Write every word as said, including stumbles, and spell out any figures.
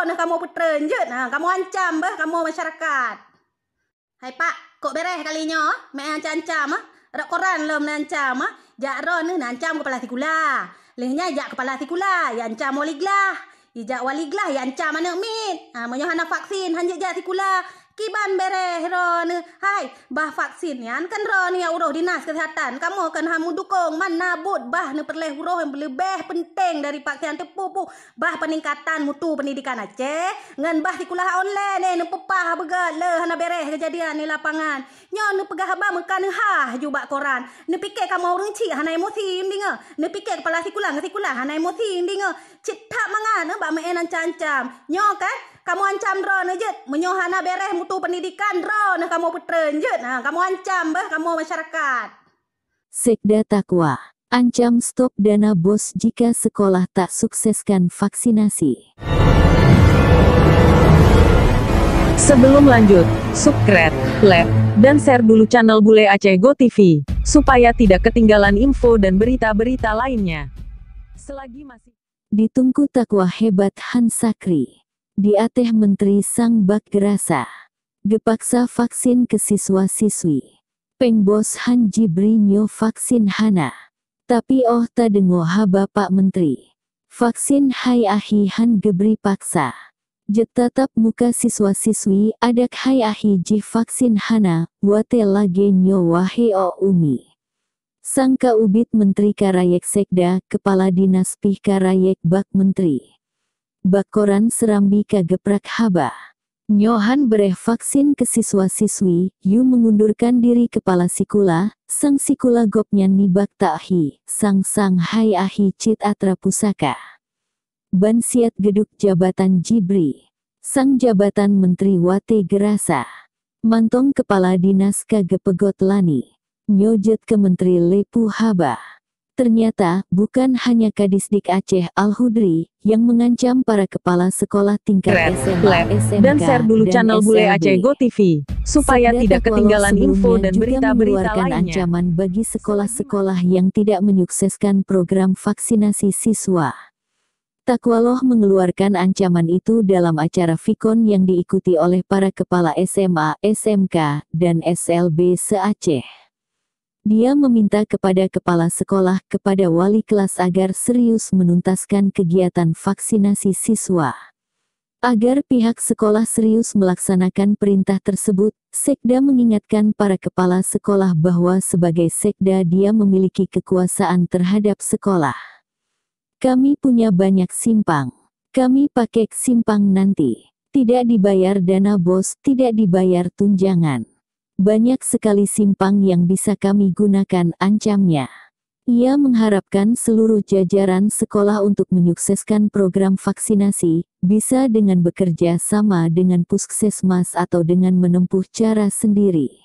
Nah, kamoe peutreun jeuet, ha, kamoe ancam beuh kamoe masyarakat. Hai Pak, kok bereh kali nyoe, meu'en ancam-ancam, ah? Rot koran lom neuancam, ah? Jak droeneuh neuancam kepala sikula. Lheueh nyan jak kepala sikula, iancam wali glah. Ijak wali glah, iancam aneuk miet. Ha, meunyoe hana vaksin, han jeuet jak sikula. Kiban bereh droeneuh. Hai, bah vaksin nyan kan droeneuh nyang uroh dinas kesehatan. Kamoe kan han meudukong, mana buet bah neupeureuleh uroh nyang leubeh penting dari vaksin teupeue-peue. Bah peningkatan mutu pendidikan Aceh, ngon bah sikula online, eh, neupeupah beugöt le hana bereh keujadian di lapangan. Nyoe neupeugah haba meuka neuhah ju bak koran. Neupike kamoe ureueng chik hana emosi deungoe. Neupike kepala sikula ngon sikula hana emosi deungoe. Cit that mangat, eh, bak meu'en ancam-ancam. Nyoe kan, kamoe ancam droeneuh jeuet. Meunyoe hana bereh mutu pendidikan, droeneuh kamoe peutreun jeuet. Ha, kamoe ancam beuh kamoe masyarakat. Sekda Takwa ancam stop dana bos jika sekolah tak sukseskan vaksinasi. Sebelum lanjut, subscribe, like, dan share dulu channel Bule Aceh Go T V, supaya tidak ketinggalan info dan berita-berita lainnya. Selagi masih Ditungku Takwa hebat han sakri. Di ateh menteri sang bak geurasa. Geupaksa vaksin keu siswa-siswi. Péng bos han jibri nyoe vaksin hana. Tapi óh tadeungoe haba Pak Menteri, vaksin hai ahi han geubri paksa. Jeuet tatap muka siswa-siswi adak hai ahi jih vaksin hana, watée lagée nyoe wahé ôk umi. Sang ka ubit menteri ka rayek sekda, kepala dinas pih ka rayek bak menteri. Bak koran seurambi ka geuprak haba. Nyoe han beureh vaksin keu siswa-siswi, yue mengundurkan diri kepala sikula, sang sikula gobnyan nibak tak hi, sang-sang hai ahi cit atra pusaka. Ban siat geuduek jabatan jibri. Sang jabatan menteri watée geurasa. Mantong kepala dinas ka geupeugot lani. Nyoe jeuet keu menteri lé peue haba. Ternyata, bukan hanya Kadisdik Aceh Al-Hudri yang mengancam para kepala sekolah tingkat S M A, S M K, dan S L B. Subscribe, like, dan share dulu channel Bule Aceh Go T V, supaya tidak ketinggalan info dan berita-berita lainnya. Sekda Takwa Loh sebelumnya juga mengeluarkan ancaman bagi sekolah-sekolah yang tidak menyukseskan program vaksinasi siswa. Takwa Loh mengeluarkan ancaman itu dalam acara Vikon yang diikuti oleh para kepala S M A, S M K, dan S L B se-Aceh. Dia meminta kepada kepala sekolah, kepada wali kelas agar serius menuntaskan kegiatan vaksinasi siswa. Agar pihak sekolah serius melaksanakan perintah tersebut, Sekda mengingatkan para kepala sekolah bahwa sebagai sekda dia memiliki kekuasaan terhadap sekolah. Kami punya banyak simpang. Kami pakai simpang nanti. Tidak dibayar dana bos, tidak dibayar tunjangan. Banyak sekali simpang yang bisa kami gunakan, ancamnya. Ia mengharapkan seluruh jajaran sekolah untuk menyukseskan program vaksinasi, bisa dengan bekerja sama dengan puskesmas atau dengan menempuh cara sendiri.